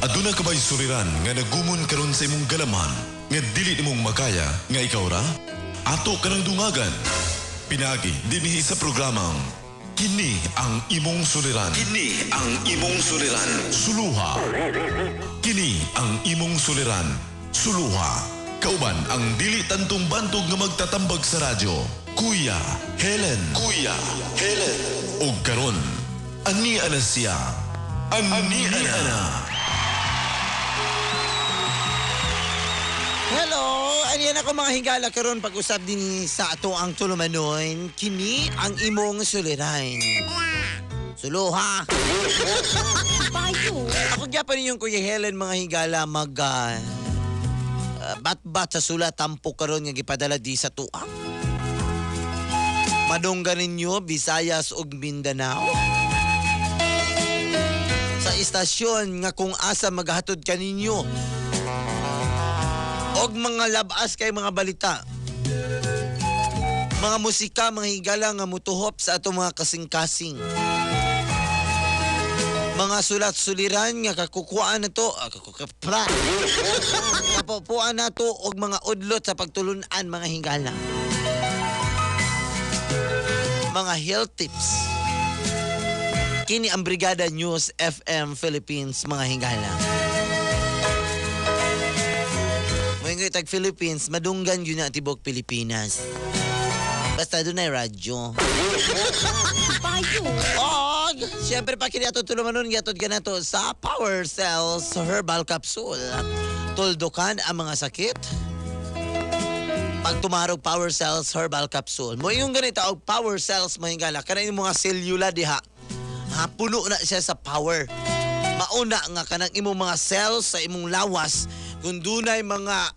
Aduna ka ba'y suliran nga nagumon karon sa imong galamhan nga dili nimong makaya nga ikaw ra? Ato ka ng dungagan. Pinagi dinhi sa programang Kini ang imong suliran. Kini ang imong suliran. Suluha. Kini ang imong suliran. Suluha. Kauban ang dili tantong bantog nga magtatambag sa radyo. Kuya Helen. Kuya Helen. Og karon, ani ana siya. Ani ana. Hello! Aniyan ako mga higala karon pag-usap din sa ato ang tulumanon. Kini ang imong suliran. Suluha! Payo. Ako gyapon ninyong Kuya Helen mga higala mag bat-bat sa sulat tampo karon nga gipadala di sa tuwa. Madunggan ninyo Visayas ug Mindanao. Sa istasyon nga kung asa maghatod kaninyo og mga labas kay mga balita. Mga musika, mga higala nga mutuhop sa atong mga kasing-kasing. Mga sulat-suliran nga kakukuan na to, kapupuan na to og mga udlot sa pagtulunan mga higala. Mga health tips. Kini ang Brigada News FM Philippines mga higala. Moingoy tag Philippines, madunggan yun na tibok Pilipinas. Basta doon ay radyo. Payo. Og, siyempre pa kini ato tulumanon giatod ka nato sa Power Cells Herbal Capsule. Tuldukan ang mga sakit. Pag tumarog Power Cells Herbal Capsule. Mo yung ganito og Power Cells mahingala kanang imong mga selula diha. Ha, puno na siya sa power. Mauna nga kanang imong mga cells sa imong lawas kung dunay mga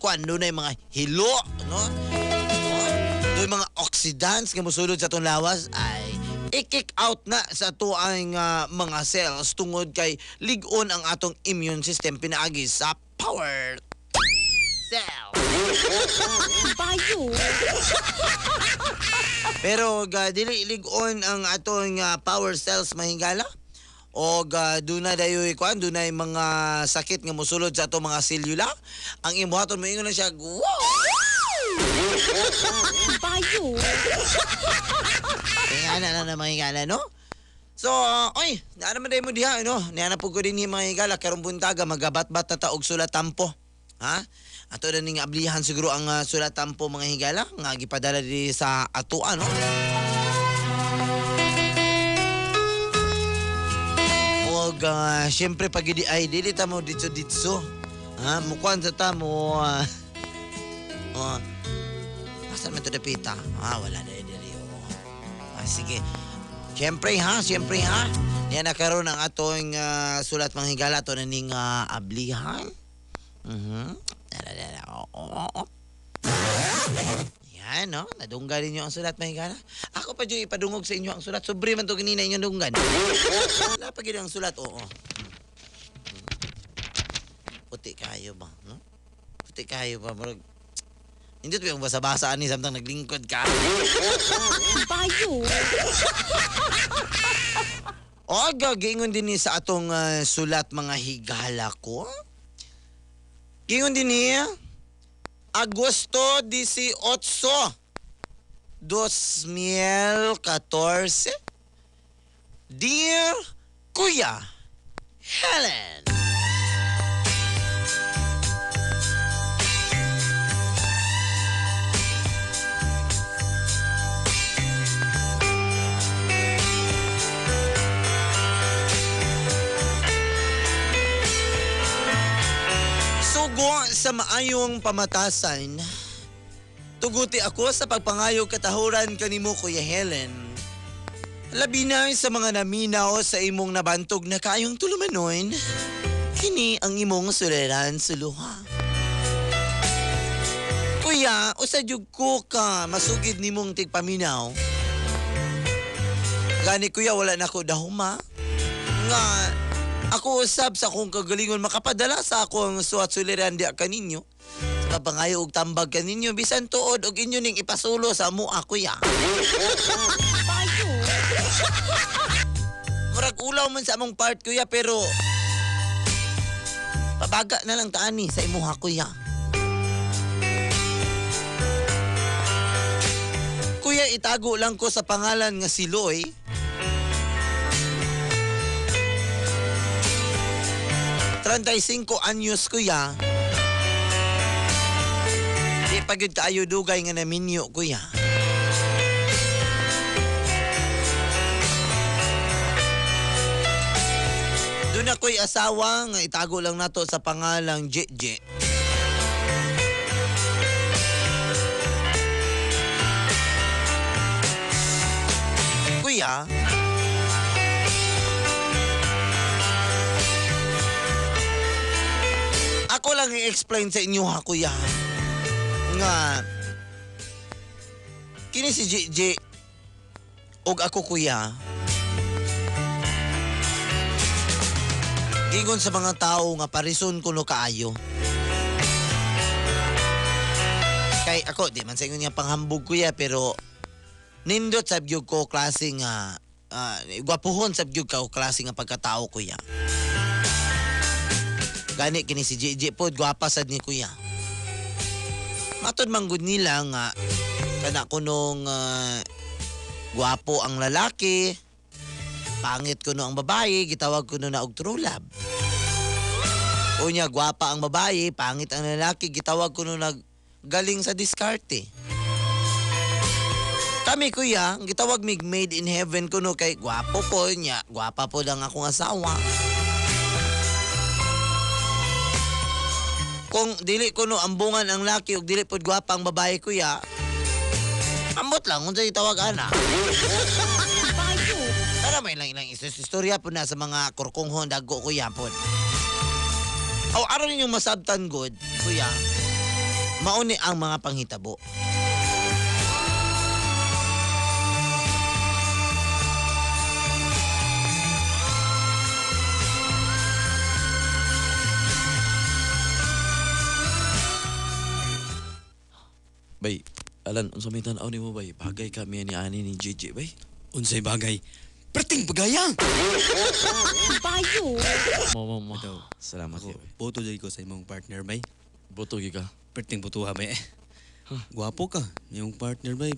kuan, dunay mga hilo, no? Dunay mga oxidants nga mosulod sa atong lawas ay i-kick out na sa atuang mga cells tungod kay lig-on ang atong immune system pinaagi sa power cell. Payo. Pero dili lig-on ang atong power cells mahingala. Og duna dayoy kuan, dunay mga sakit nga mosulod sa atong mga selula. Ang imuhaton moingon na siya, wow! Payo. Kaya na na mga higala, no? So, oy, naa naman dayon mo diha, no? Niya na po ko din mga higala, karong buntaga, magabat-bat na ta og sulat tampo. Ha? Ato na ning ablihan siguro ang sulat tampo mga higala, nga gipadala di sa atoa, no? Og siyempre pag idi ay dili ta mo ditso-ditso. Ha, mukuan sa ta mo. Oh. Asa man to dapita? Ah, wala na diri. Oh. Ah, sige. Siyempre ha, siyempre ha. Niya na karon ang atong sulat mga higala ato na ning ablihan. Mhm. Dala, dala. Oo, oo, oo. Yan, no? Nadunggan ninyo ang sulat, mga higala. Ako pa dyan ipadungog sa inyo ang sulat. Sobre man to ganina inyong dunggan. Wala pa gid ang sulat, oo. Puti kayo ba, no? Puti kayo ba? Murag, hindi to yung basa-basa ani samtang naglingkod ka. Payo. O, giingon din ni sa atong sulat mga higala ko. Giingon din niya, Agosto 18, 2014. Dear Kuya Helen. Sugo sa maayong pamatasan, tuguti ako sa pagpangayo katahuran kanimo Kuya Helen. Labi na sa mga naminaw sa imong nabantog na kaayong tulumanon, kini ang imong suliran suluha. Kuya, usa jud ko ka masugid nimong tigpaminaw. Gani kuya, wala na ko dahuma. Nga, ako usab sa akong kagalingon makapadala sa akong suwat suliran diya kaninyo. Sa kapangayo og tambag kaninyo bisan tuod og inyo ning ipasulo sa mua kuya. Payo. Murag ulaw man sa among part kuya pero Tabaga na lang taani sa imuha, kuya. Kuya, itago lang ko sa pangalan nga si Loy. 35 anyos, kuya. Di pa gyud kaayo dugay nga naminyo, kuya. Doon ako'y asawa nga itago lang nato sa pangalang JJ. Kuya, ako lang i-explain sa inyo ha, kuya, nga kini si JJ og ako, kuya, gingon sa mga tao nga parison kuno kaayo. Kay ako, di man sa ingon nga panghambog, kuya, pero nindot sab gyud ko klase nga gwapuhon sab gyud ka og klase nga pagkatao, kuya. Gani kini si JJ pod gwapa sad ni kuya. Matod man gud nila nga kana kunong gwapo ang lalaki, pangit kuno ang babae, gitawag kuno na og true love. Unya gwapa ang babae, pangit ang lalaki, gitawag kuno nag galing sa diskarte. Kami, kuya, ang gitawag mig made in heaven kuno kay gwapo ko nya, gwapa po lang akong asawa. Kung dili kuno ambungan ang laki ug dili pud gwapa ang babae, kuya, ambot lang unsay tawag ana. Bayo. Pero may ilang ilang istorya po na sa mga kurkunghon dago, kuya po. O aron ninyong masabtan good, kuya, mauni ang mga panghitabo. Bay, Alan, unsa may tan-aw nimo bay? Bagay kami ni ani ni JJ bay. Unsay bagay? Perting bagaya! Bayo. Mo mo mo. Ikaw. Salamat Ako, kayo, bay. boto dyan ko sa imong partner bay. Boto gyud ka. Perting butuha bay eh. Gwapo ka. Yung partner bay,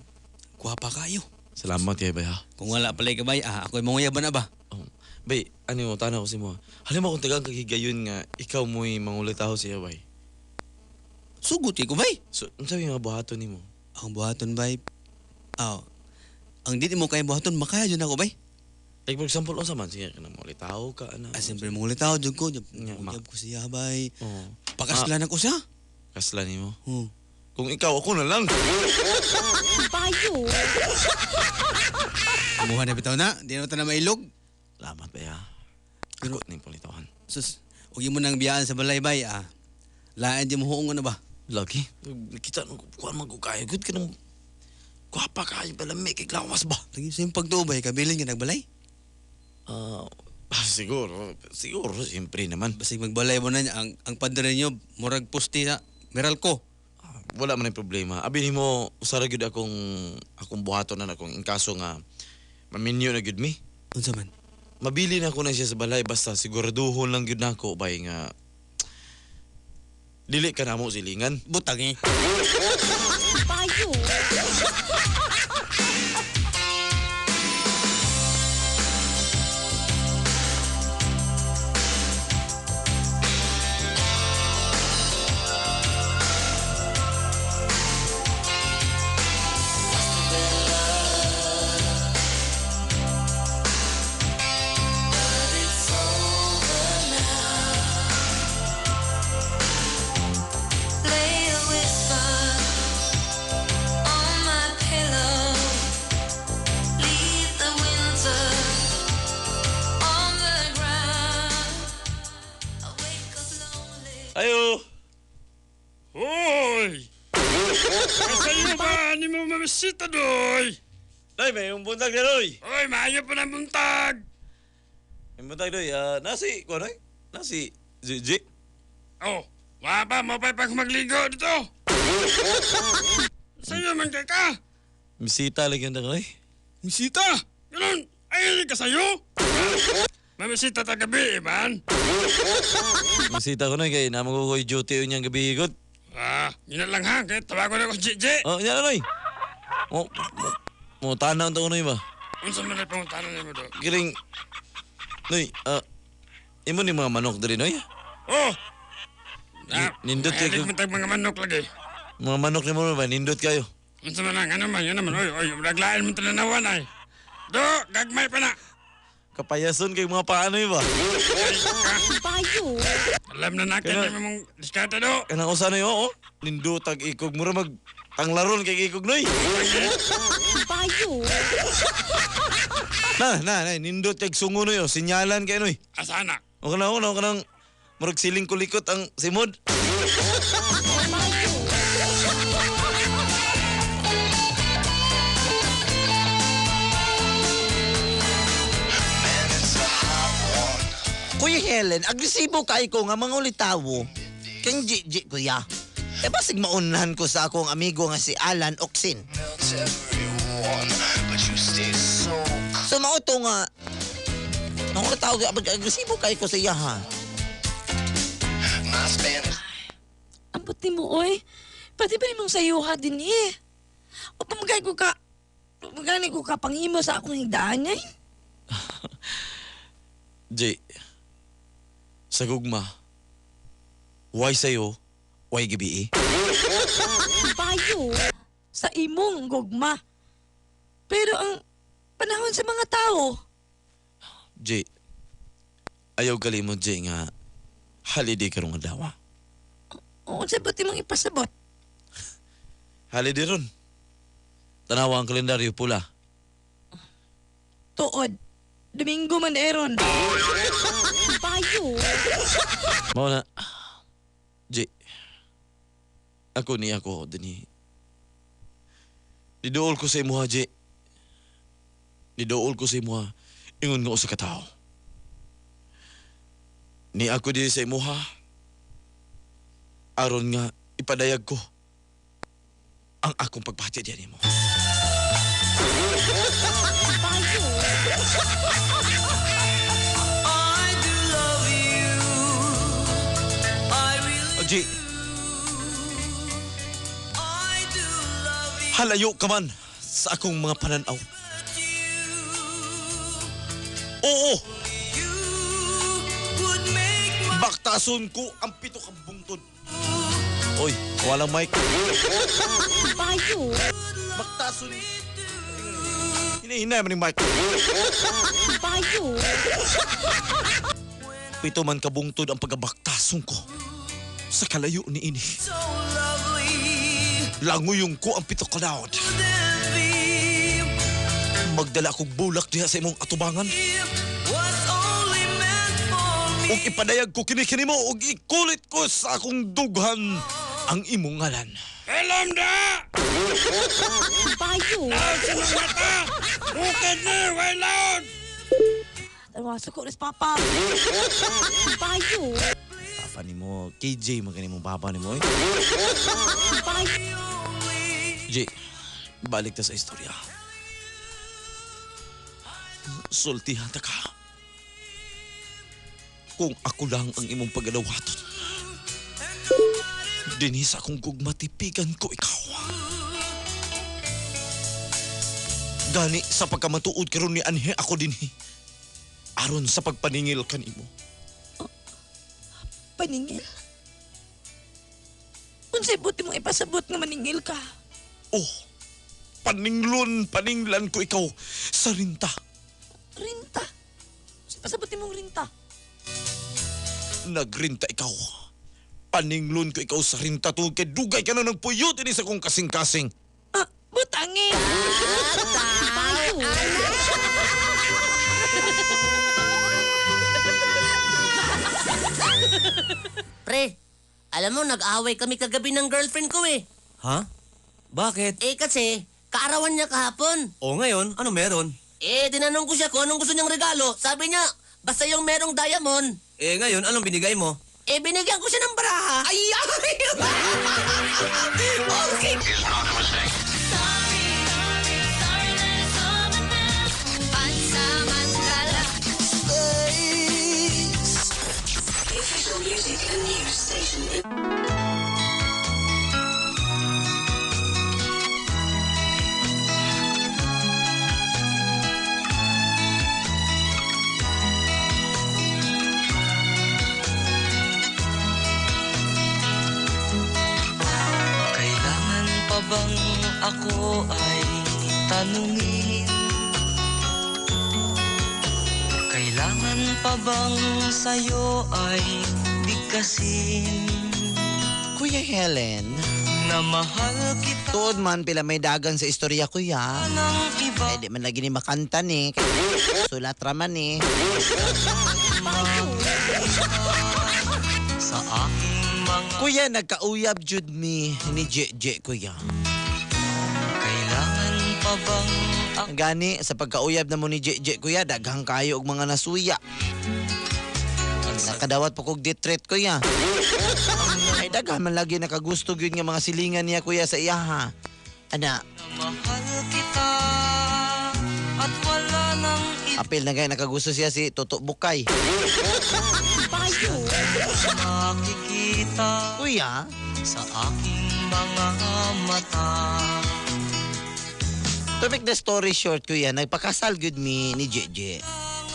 gwapa kayo. Salamat kayo bay ha. Kung wala palay ka bay, ah, ako'y manguyaban na ba? Oh. Bay, ano mo tanaw ko si mo. Halimbawa kung tagang kagigayon nga ikaw mo'y mangulitaho siya bay. Sugot kay ko bay. So, unsa may mga buhaton nimo? Ang buhaton bay, ah, ang dili mo kaya buhaton, makaya dyan ako bay. Like for example, unsa man sige kanang mangulitaho ka ana. Ah, siyempre mangulitaho dyan ko. Nga, ma- Uyab ko siya bay. Oo. Pakaslan ako siya. Kasla nimo. Oh. Kung ikaw ako na lang. Bayo. Kumuha na bitaw na, di na ta na mailog. Salamat bay ha. Ako ning pangulitahan. Sus, huwag mo nang biyaan sa balay bay ah. Lain di mo huong ano ba? Lagi. Kita nung kuan man ko kayo good kanang gwapa kayo balami kay lawas ba? Lagi sa iyong pagtuo bay, kabilin ka nagbalay. Ah, siguro, siguro siyempre naman. Basig magbalay mo na niya, ang padre niyo, murag poste sa Meralco. Ah, wala man ay problema. Abi nimo usara gyud akong akong buhaton na akong inkaso nga maminyo na gyud mi. Unsa man? Mabili na ko na siya sa balay basta siguraduhon lang gyud nako bay nga dili ka namo silingan. Butang eh. Bayo. Lay a whisper on my pillow. Leave the winter on the ground. I wake up lonely. Ayo. Hoy! Kasayo ba ni mo mamisita doy? Day, may yung buntag na doy. Hoy, maayo pa ng buntag! Yung buntag doy, ah, nasi kuan oy? Nasi JJ. Oh, wa ba mo pa pag magligo dito? Sa'yo man kay ka! Misita lagi ang oy. Misita! Ganun! Ay, kasayo! Mamisita ta gabi, man. Bisita ko na kay namo ko duty unyang gabi gud. Ah, yun na lang ha. Kaya tawagon ako JJ. Oh, nya na noy. Mo mo tanaw ta noy ba? Unsa man na pangutanan nimo do? Giring Noy, imo ni mga manok diri noy? Oh. Nindot kay Mahilig man tag mga manok lagi. Mga manok nimo ba nindot kayo? Unsa man ang ano man, yun naman. Oy, oy, raglain man tananawan ay. Do, gagmay pa na. Kapayason kay mga paano ba? Bayo. Alam na nakin Kaya- na mong diskarte do. Kanang usa noy oo. Nindot tag ikog mura mag tanglaron kay ikog noy. Bayo. Na na na nindot kay sungo noy oh, sinyalan kay noy. Asa na? O kana o kanang murag siling kulikot ang simod. Bayo. Kuya Helen, agresibo kay ko nga mga ulitawo. Kang GG, kuya. E basig maunhan ko sa akong amigo nga si Alan Oxin. So mao to nga mga ulitawo, agresibo kay ko sa iya ha. Ang puti mo, oy. Pati ba nimong sayuha din eh. O pamagay ko ka, pamagay ko ka panghimo sa akong higdaan niya. Jay, sa gugma, why sa'yo, why gabi eh? Bayo. Sa imong gugma. Pero ang panahon sa mga tao, Jay, ayaw kalimot, Jay, nga holiday karong adlaw. unsa ba mong ipasabot? Holiday ron. Tanawa ang kalendaryo pula. Tuod. Domingo man eron. Bayo. Mao na. Jay, ako ni ako, dinhi. Niduol ko sa imuha, Jay. Niduol ko sa imuha, ingon nga usa ka tawo. Ni ako di sa imuha, aron nga ipadayag ko ang akong pagbati diyan nimo. Bayo. Oh, Jay. Halayo ka man sa akong mga pananaw. Oo! Baktason ko ang pito ka bungtod. Oy, walang mic. Bayo. Baktason. Hinahinay man yung mic. Bayo. Pito man kabungtod ang pagabaktason ko sa kalayo ni ini. Languyong ko ang pito kalaod. Magdala akong bulak diha sa imong atubangan. Ug ipadayag ko kini kini mo ug ikulit ko sa akong dughan ang imong ngalan. Alam na! Bayo. Laod sa mga mata! Bukid ni, way loud! Tanawa, suko rin papa. Bayo. Papa nimo, KJ man kani mong papa nimo. Eh. Bayo. Jay, balik ta sa istorya. Sultihan ta ka. Kung ako lang ang imong pagalawaton, dinhi sa akong gugma tipigan ko ikaw. Gani sa pagkamatuod karon ni anhi ako dinhi. Aron sa pagpaningil kanimo. Paningil. Unsay buti mong ipasabot nga maningil ka? Oh, paninglon, paninglan ko ikaw sa rinta. Rinta. Unsay pasabot nimong rinta? Nagrinta ikaw. Paninglon ko ikaw sa rinta tungod kay dugay ka na nagpuyot ini sa kong kasing-kasing. Ah, butangi. Bayo. Pre, alam mo, nag-away kami kagabi ng girlfriend ko eh. Ha? Bakit? Eh kasi, kaarawan niya kahapon. O ngayon, ano meron? Eh, tinanong ko siya kung anong gusto niyang regalo. Sabi niya, basta yung merong diamond. Eh ngayon, anong binigay mo? Eh, binigyan ko siya ng baraha. Ay! Ay! Okay! Pansamantala. Stay Music and news station. Kailangan pa bang ako ay tanungin? Kailangan pa bang sa'yo ay bigkasin? Kuya Helen, Na mahal kita tuod man pila may dagan sa istorya kuya. ng iba. Ay, di man lagi ni makanta ni. Sulat raman ni. Sa aking mga Kuya, nagkauyab jud mi ni JJ, kuya. Kailangan pa bang ako Gani, sa pagkauyab na mo ni JJ, kuya, daghang kayo og mga nasuya. Nakadawat pa kog ditret, kuya. Ay, daghan man lagi nakagusto gyud nga mga silingan niya, kuya, sa iyaha. Ana, mahal kita at wala nang apil na gay nakagusto siya si Toto Bukay. makikita Kuya, sa aking mga mata. To make the story short, kuya, nagpakasal gud mi ni JJ.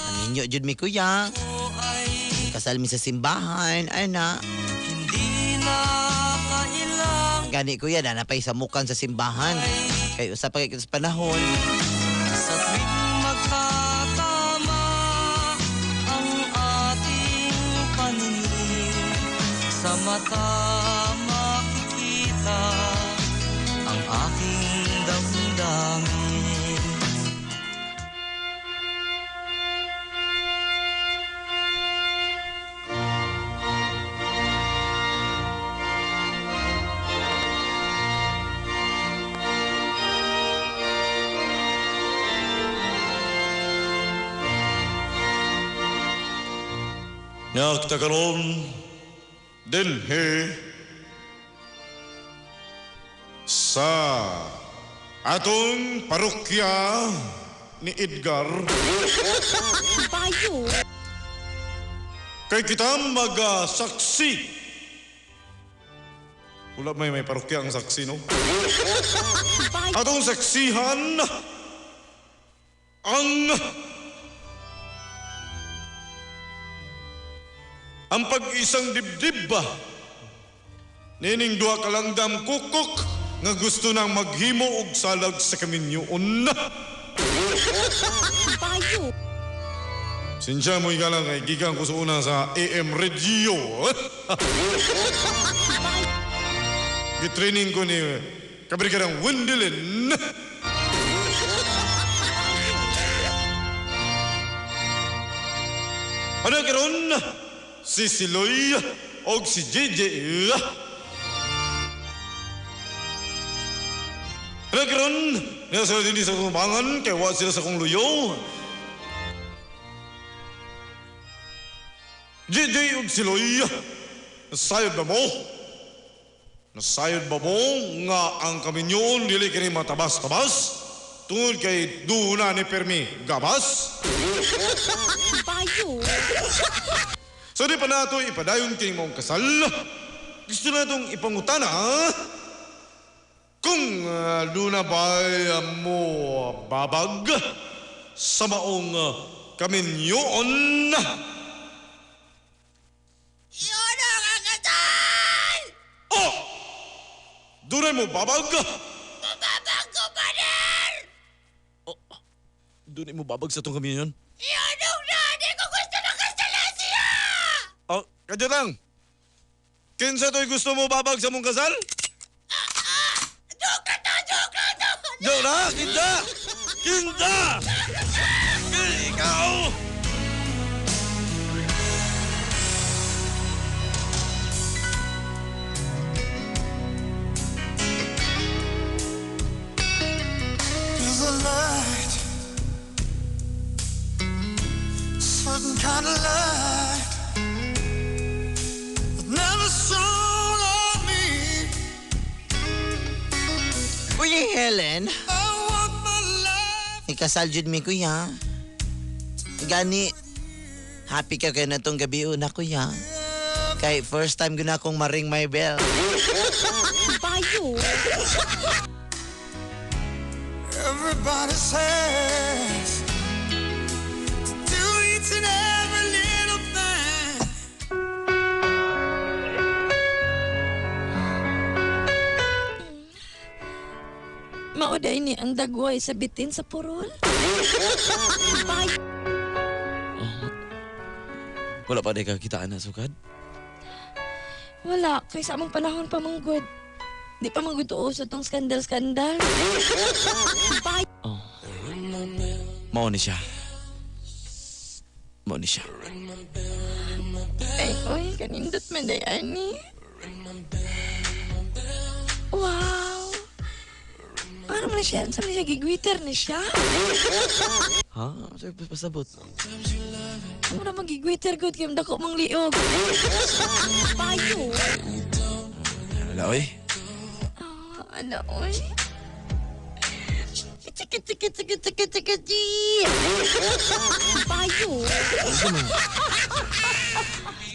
Naminyo jud mi, kuya. Kasal mi sa simbahan, ana. Hindi na kailangan Gani, kuya, nanapay sa mukan sa simbahan. Kay usa pa kay sa panahon. sa tuwing magtatama ang ating paningin. Sa mata makikita ang aking damdamin. Nagtakaroon dinhi sa atong parokya ni Edgar Bayo. kay kita magasaksi. Wala may parokya ang saksi, no? Atong saksihan ang pag-isang dibdib ba? Nining duha ka langgam kukok nga gusto nang maghimo og salag sa kaminyoon. Bayo. Sinsya mo lang kay gikan ko sa una sa AM Radio. Gitraining ko ni kabrikarang Wendelin. Ano karon? Si Siloy og si JJ. Ano karon? Nasa din sa kumangan kay wa sila sa kong luyo. JJ ug Siloy. Nasayod ba mo? Nasayod ba mo nga ang kaminyon dili kini matabas-tabas? Tungod kay duna ni Permi gabas? Bayo. So di pa nato ipadayon kini maong kasal. Gusto na itong ipangutana kung duna ba mo babag sa maong kaminyoon. Yun ang kasal! Oh! Dunay mo babag? Babag ko, pader! Dunay mo babag sa itong kaminyon? Yun ang nani ko gusto ng kasalan siya! Oh, kadyo lang. Kinsa to'y gusto mo babag sa mong kasal? Joke na to! Joke na to! Joke na! Kinsa! Kinsa! Ikaw! There's a light, certain kind of light that never shone on me. Kuya Helen, I want my life ikasal jud mi kuya. Gani, happy ka kayo na tong gabi una kuya. Kay first time guna akong maring my bell. Bayo. Everybody says to do each and every little thing. Mauday ni ang dagway sa bitin sa purol. Bayo. Wala pa di ka kitaan na sukad. Wala, kay sa among panahon pa manggod. Di pa manggod tuo sa tong skandal-skandal. Bayo. Oh. Mao ni siya. Mao ni siya. Ay, oy, kanindot man day ani. Wow! Ano man na siya? Sa siya gigwitter ni siya? Ha? Sa pasabot. Ano na magigwitter good kay dako mang liog. Bayo. Wala oy. Ah, ano oy? Kitsi kitsi kitsi kitsi kitsi kitsi. Bayo.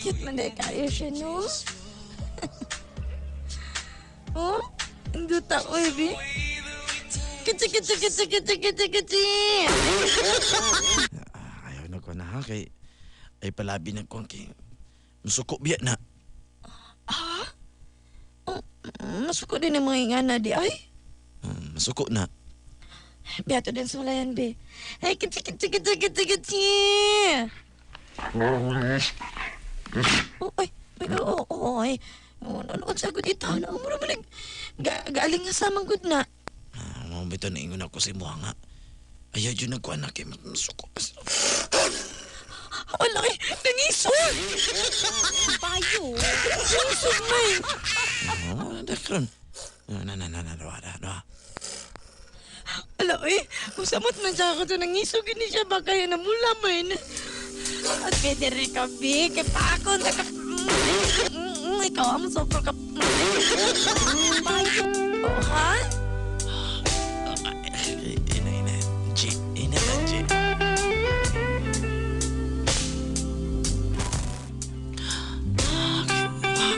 Cute man day kayo siya, no? Oh? Induta oy, bi. Kitsi kitsi kitsi kitsi kitsi kitsi. Ayaw na ko na ha kay ay palabi na ko kay musuko biya na. Masuko din ang mga ingana di ay. Masuko na. Biyato din sa walayan, be. Ay, kitsi, kitsi, kitsi, kitsi, kitsi. Oh, ay, ay, oo, oo, ay. Oh, nanood sa gud ito. Ano, mura ba nag... Gaaling nga sa manggod na. Ah, mao bitaw naingon ako sa imuha nga. Ayaw jud nagkuan na kay masuko. Wala kay, nangisog! Bayo. Nangisog, may. Oh, dakron. Na na na na na na na. Ala, eh, usamot man siya ako to nangisog, hindi siya ba kaya namula man. At pwede rin ka, be. Kaya pa ako, naka... Ikaw ang super ka... Bayo. Oh, ha? Ina ina. G ina na G.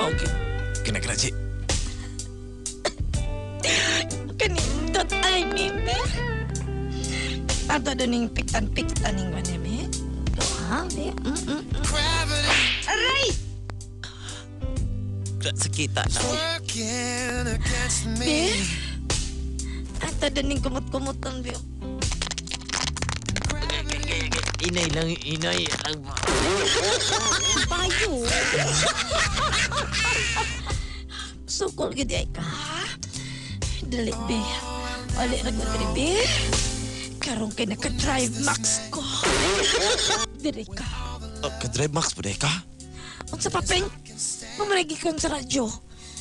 Okay. Kena kena G. Kanindot ay bibi. Ato doon yung piktan-piktan yung gano'n, be. Ito, ha, be? Gravity Aray! Sakita na. working against Be? me. Ato doon yung kumot-kumotan, be. Inay lang, inay lang. Bayo. Sukol gid ay ka. Dali, be. Ali ra ko diri, be. Karon kay naka-drive max ko. Diri ka. Oh, ka-drive max po ka? Unsa pa, Peng? Mamaragi ka sa radyo.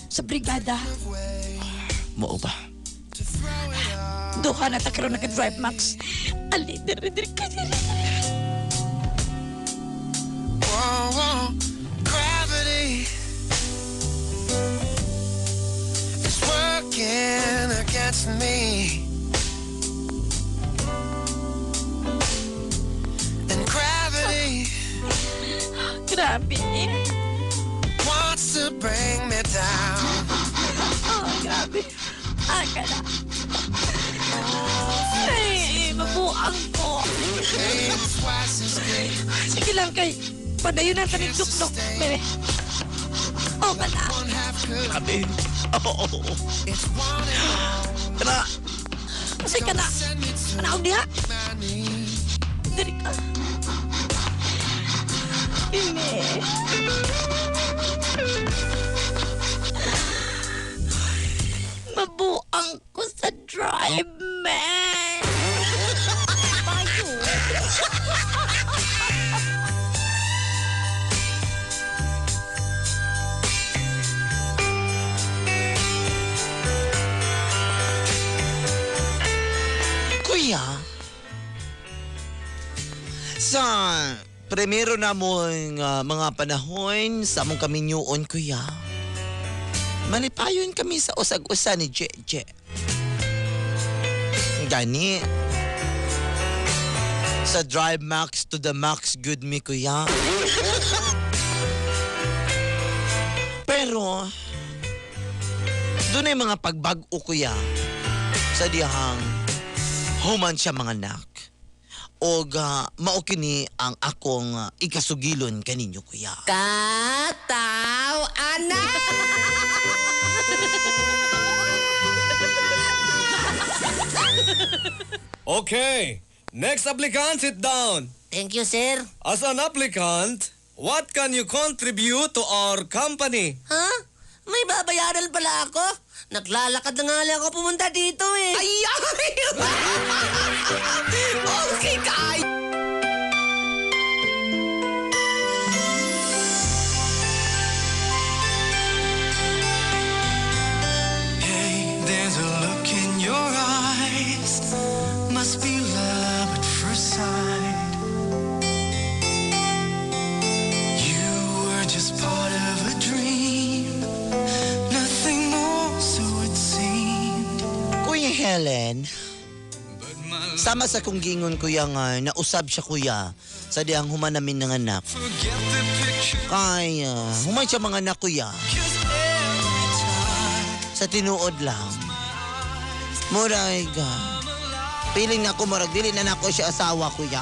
Sa brigada. Mao ba? Duha na ta karon naka-drive max. Ali, diri, diri ka, diri. Whoa, whoa. Gravity is working against me. And gravity Grabe, eh. wants to bring me down. Oh, grabe. Ah, kana. Ay, mabuang ko. Pain twice as great. Sige lang kay padayon na tanig dukdok, bebe. Oh, kana. One half could. Grabe. Oo. Oh, oh, oh. It's one and all. Kana. Kasi kana. Send me to Ano diha? my knees. Diri ka. Ini. Mabuang ko sa drive, man. Bayo. Kuya, sa primero na mong mga panahon sa among kaminyuon, kuya, malipayon kami sa usag-usa ni Jeje. Gani, sa Drive Max to the Max good me, kuya. Pero doon ay mga pagbag-o kuya sa dihang human siya mga anak. Og mao kini ang akong ikasugilon kaninyo kuya. Kataw anak! Okay, next applicant, sit down. Thank you, sir. As an applicant, what can you contribute to our company? Ha? May babayaran pala ako? Naglalakad na nga lang ako pumunta dito eh. Ay! Ay! Okay, kay! Hey, there's a look in your eyes. Must be love at first sight. You were just part of a dream. Nothing more, so it seemed. Kuya Helen, sama sa kong gingon kuya nga, nausab siya kuya sa dihang human namin ng anak. Forget the picture. Kay, human siya mga anak kuya. 'Cause every time Sa tinuod lang. Murag, feeling na ako, murag, dili na nako siya asawa kuya.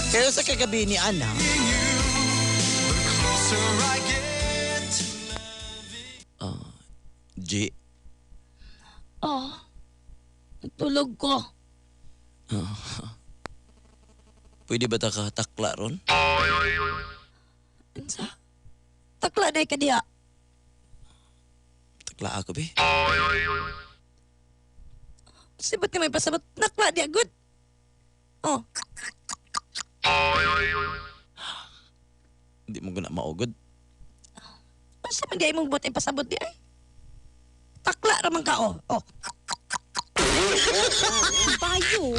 Pero sa kagabi ni Ana, the closer I get. G, Oh. Tulog ko. Pwede ba ta ka takla ron? Unsa? Takla na ka diha. Takla ako, be. Sibot ka may pasabot. Nakla diha, good. Oh. Hindi mo guna maugod. Unsa man diha imong buot pasabot di ay? Takla ra man ka, oh. Oh. Bayo.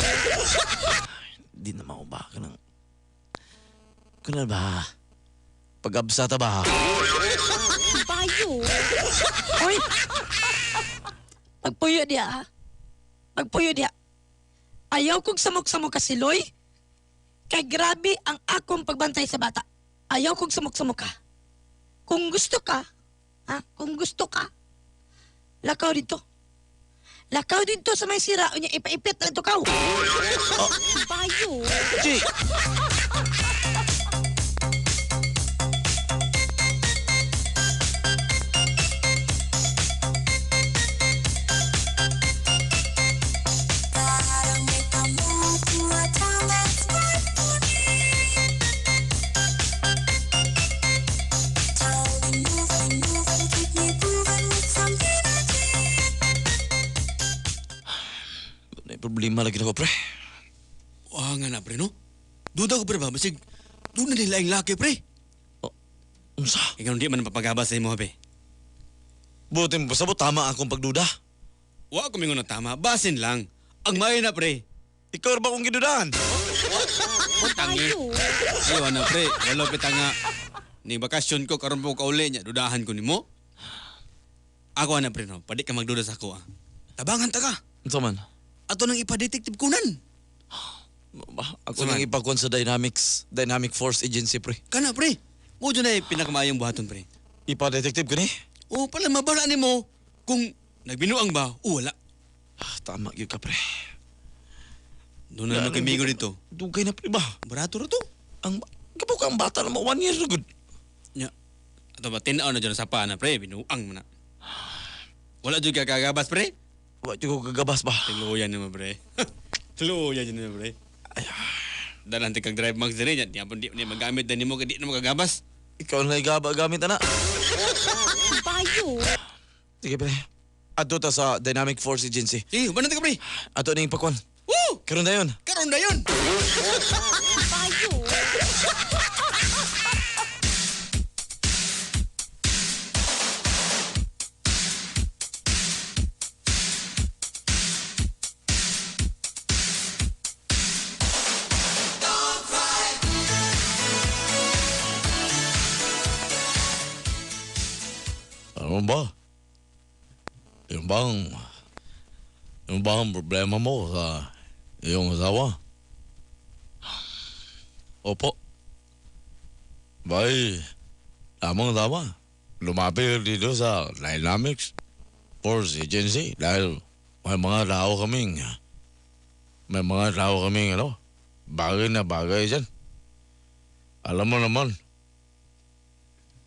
Di na mauba ka ng... Kuna ba? Pag-absa ta ba? Bayo. Uy! Pagpuyo diha, ha? Pagpuyo diha. Ayaw kong samok-samok ka siloy. Kay grabe ang akong pagbantay sa bata. Ayaw kong samok-samok ka. Kung gusto ka, ha? Kung gusto ka, lakaw dito. Lakaw dito sa may sira, unya ipaipit na ito kaw. Oh. Bayo. G! May problema lagi na ko, pre. Wah nga na, pre, no? Duda ko, pre, ba? Basig, doon na nila ang laki, pre. Oh, unsa? Ikaw hindi man papagabas sa imo, be. Buti mo pasabot, tama akong pagduda. Wa ko mingon na tama, basin lang. Ang maayo na, pre. Ikaw ba kong gidudahan? Tangi. Ayaw na, pre. Wala pita nga. Ni bakasyon ko, karon po kauli niya. Dudahan ko nimo. Ako na, pre, no? Pwede ka magduda sa ako, ah. Tabangan ta ka. Unsa man? Ato nang ipa-detective kunan. Ba, ako nang ipakuan sa Dynamics, Dynamic Force Agency, pre. Kana, pre. Mo dyan ay pinakamaayong buhaton, pre. Ipa-detective ko ni? Oo, pala mabala nimo kung nagbinuang ba o wala. Ah, tama gyud ka, pre. Doon na naman kamigo dito. Dugay na, pre ba? Barato ra to. Ang kapo ka ang bata na mo, 1 year na gud. Nya. Ato ba, tinaw na dyan sa paa na, pre. Binuang mo na. Wala dyan ka kagabas, pre. Wala dyan ko kagabas ba? Tuluyan naman, pre. Tuluyan naman, pre. Dalan kag drive max din niya. Di di magamit din nimo kay di na makagabas. Ikaw na igaba gamit ana. Bayo. Sige, pre. Adto ta sa Dynamic Force Agency. Sige, uban na ta ka, pre. Ato ning pakuan. Woo! Karon dayon. Karon dayon. Bayo. Ano ba? Yung bang problema mo sa iyong asawa? Opo. Bay, Tamang-tama. Lumapit dito sa Dynamics Force Agency dahil may mga tao kaming ano, bagay na bagay dyan. Alam mo naman,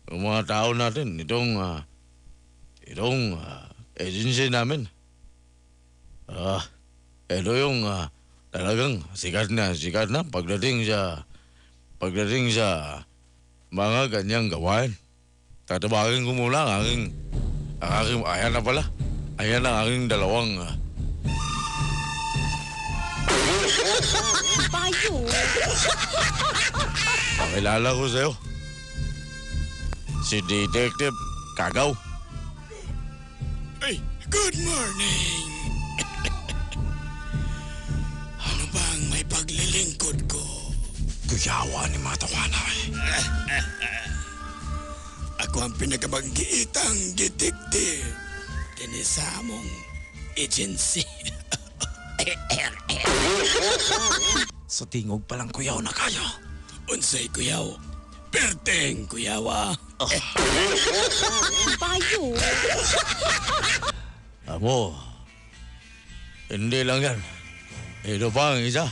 yung mga tao natin, itong agency namin, ito yung talagang sikat na pagdating sa mga ganyang gawain. Tatawagin ko muna ang aking ayan na pala. Ayan ang aking dalawang Bayo. Pakilala ko sa'yo. Si Detective Kagaw. Ay, good morning. Ano bang may paglilingkod ko? Kuyawa ni Matawana. Ako ang pinakabanggiitang detective dinhi sa among agency. Sa tingog pa lang kuyaw na kayo. Unsay kuyaw? Perteng kuyawa. Oh. Bayo. Amo, hindi lang yan. Ito pa ang isa.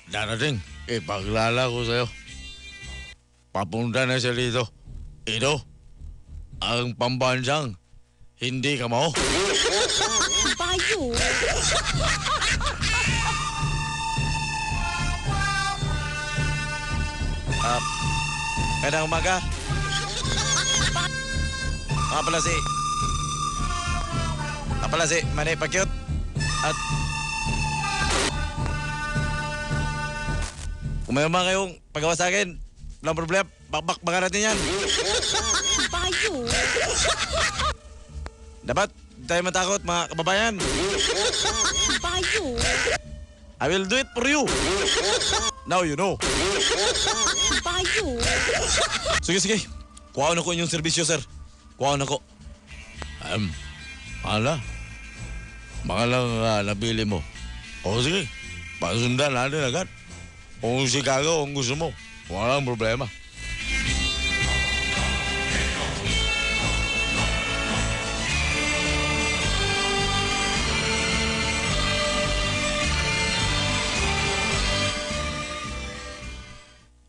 Darating, ipaglala ko sa'yo. Papunta na siya dito. Ito, ang pambansang hindi kamao. Bayo. Magandang umaga. Nga pala si Manny Pacquiao. At kung may mga kayong pagawa sa akin, walang problema, bakbak baka natin yan. Bayo. Dapat di tayo matakot mga kababayan. Bayo. I will do it for you. Now you know. Bayo. Sige. Kuhaan ako inyong serbisyo, sir. Kuhaan ako. Ala. Baka lang nabili mo. O sige, pasundan natin agad. Kung Chicago ang gusto mo, walang problema.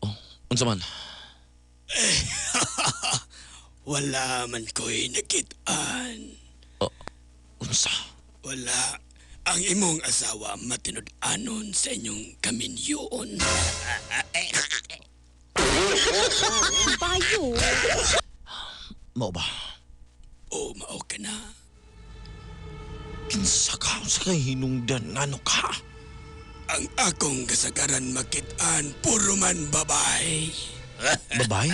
Oh, unsa man? Wala man ko'y nakitaan. Oh, unsa? Wala. Ang imong asawa matinud-anon sa inyong kaminyoon. Bayo. Mao ba? O, mao ka na. Kinsa ka? Unsa kay hinungdan? Ngano ka? Ang akong kasagaran makitaan, puro man babae. Babae?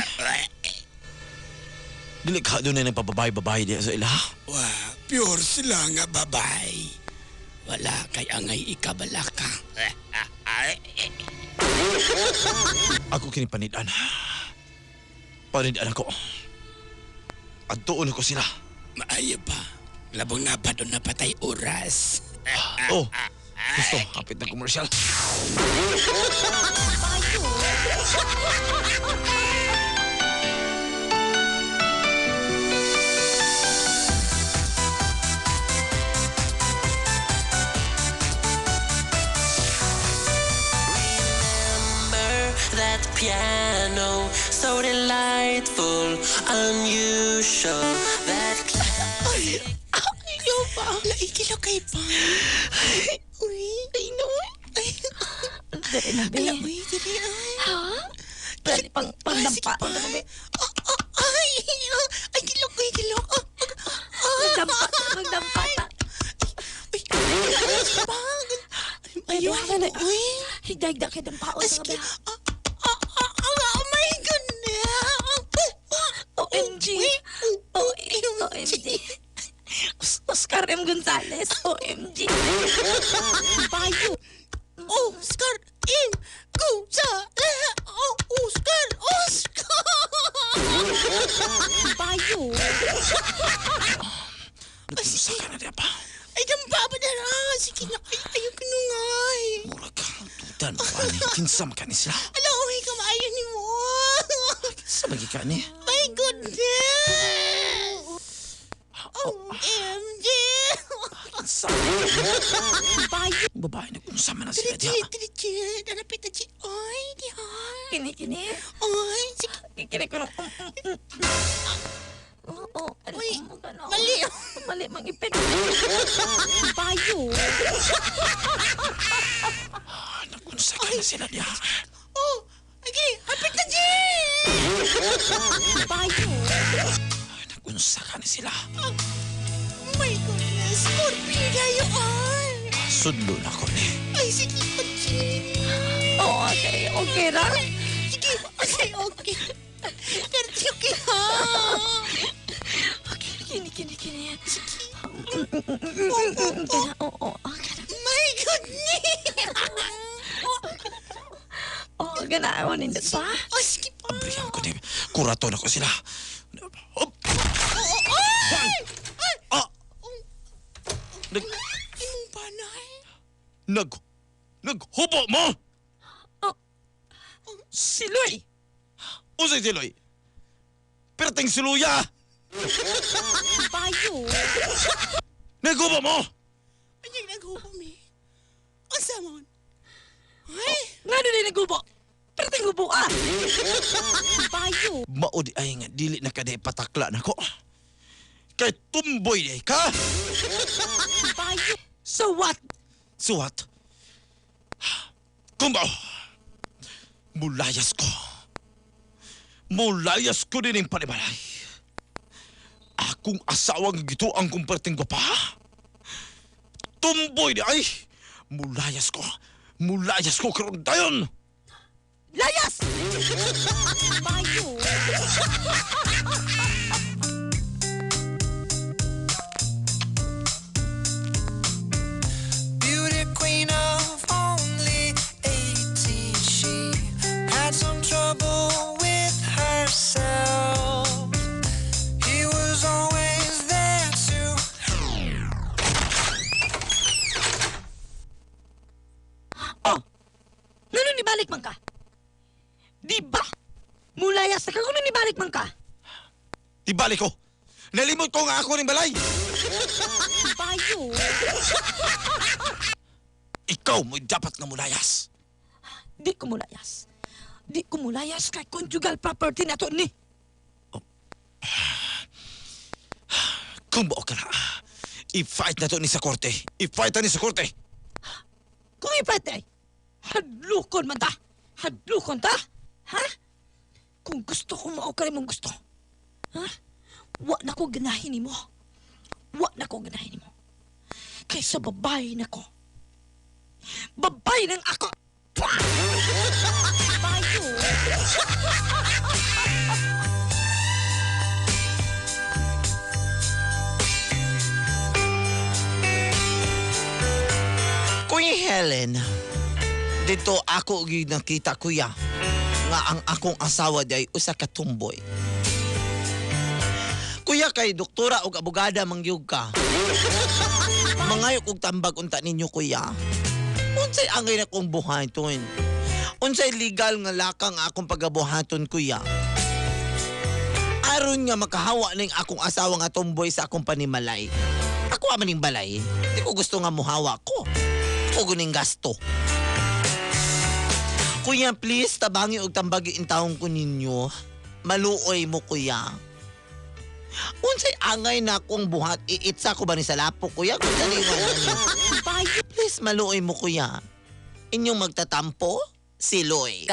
Dili ka doon na nagpababay-babay diya sa ila. Wa, pure sila nga babae. Wala kay angay ikabalaka. Ako kini panidan. Panidan ako. Adtuon ako sila. Maayo pa. Labong na pa doon napatay oras. Oh, gusto. Hapit na commercial. Bayo. That piano, so delightful, unusual. That Ay, ayaw pa. Laikilo kay pa. Uy, ay no. Ay, Dere na, be. ala, uy, dere, ay. Ha? Dali, pang, pangdampa. Ay, ay, ay, kilok, ay, kilok. Magdampa, magdampa ta. Uy, ay, sige pa. Ay, Ayaw, na. uy. Higda-higda kay dampaon sa Sige. gabi. Oh my goodness. OMG. OMG. Oscar M. Gonzalez. OMG. Bayo. Oscar M. Gonzalez. Oh, Oscar, Oscar. Bayo. Nag-usa ka na diya pa. Ay, dampa pa na. Sige na. Ay, ayaw ko nung ay. Mura ka. Tutan mo, ani. Kinsa man ka ni sila. Ala, uy, kamaayo ni mo. Kinsa lagi ka ni? Ay, My goodness! OMG! Bayo. Babae, nag-unsa man na sila diha. Diretso, Hanapit na si Ay, di ha? Kini, kini. Ay, sige. Kini ko na. Oo. Uy, ano, mali. Mali mang epek. Bayo. Nag-unsa ka na sila diha. Oh, okay, hapit na G! Bayo. Nag-unsa ka na sila. Oh my goodness, Scorpio kayo, ay. Sudlo na ko ni. Ay, sige, G. Oh, okay. Okay ra. Sige, okay, okay. Pero okay, ha? Okay, kini, kini, kini. Sige. Kana, oo. Kana. My goodness! Oh, gana, ako nindot pa. Oh, sige pa. Abrihan ko ni. Kurato na ko sila. Op! Ay! Ah! Nag... Imong panay. Nag... Naghubo mo! Oh. Siloy! Unsay siloy? Perting siluya! Bayo. Naghubo mo! Ay, naghubo mi. Unsa man? Ay! Ngano ni nagubo? Perting hubo ah! Bayo. Mao di ay nga dili na ka di patakla nako. Kay tumboy di ka! Bayo. So what? So what? Kung ba, mulayas ko. Mulayas ko din ang panimalay. Akong asawang gito ang kumperting gwapa. Tumboy di ay! Mulayas ko. Mulayas ko karon dayon! Layas! Bayo. Beauty queen of only 18, she had some trouble with herself. He was always there to Oh! Ngano ni balik man ka? Di ba? Mulayas na ka kung ni balik man ka? Di balik ko. Nalimot ko nga ako ning balay. Bayo. Ikaw mo'y dapat nga mulayas. Di ko mulayas. Di ko mulayas kay conjugal property na to ni. Kung bao ka na, i-fight na to ni sa korte. I-fight na ni sa korte. Kung ipwede ay, hadlukon man ta. Hadlukon ta. Ha? Kung gusto ko mao ka mong gusto. Ha? Wa na ko ganahin nimo. Wa na ko ganahin nimo. Kaysa babae na ko. Babae ng ako. Bayo. Kuya Helen, dito ako gyud nakita kuya nga ang akong asawa di ay usa ka tumboy. Kuya kay doktora og abogada mangyug ka. Mangayo kog tambag unta ninyo kuya. Unsay angay na kong buhaton? Unsay legal nga lakang akong pagabuhaton kuya? Aron nga makahawa ning akong asawa nga tumboy sa akong panimalay. Ako man ning balay. Di ko gusto nga muhawa ko. Ako guning gasto. Kuya, please, tabangi og tambagi intawon ko ninyo. Maluoy mo, kuya. Unsay angay na akong buhat, iitsa ko ba ni sa lapo, kuya? Kung saniwan na ni. Bayo. Please, maluoy mo, kuya. Inyong magtatampo, siloy.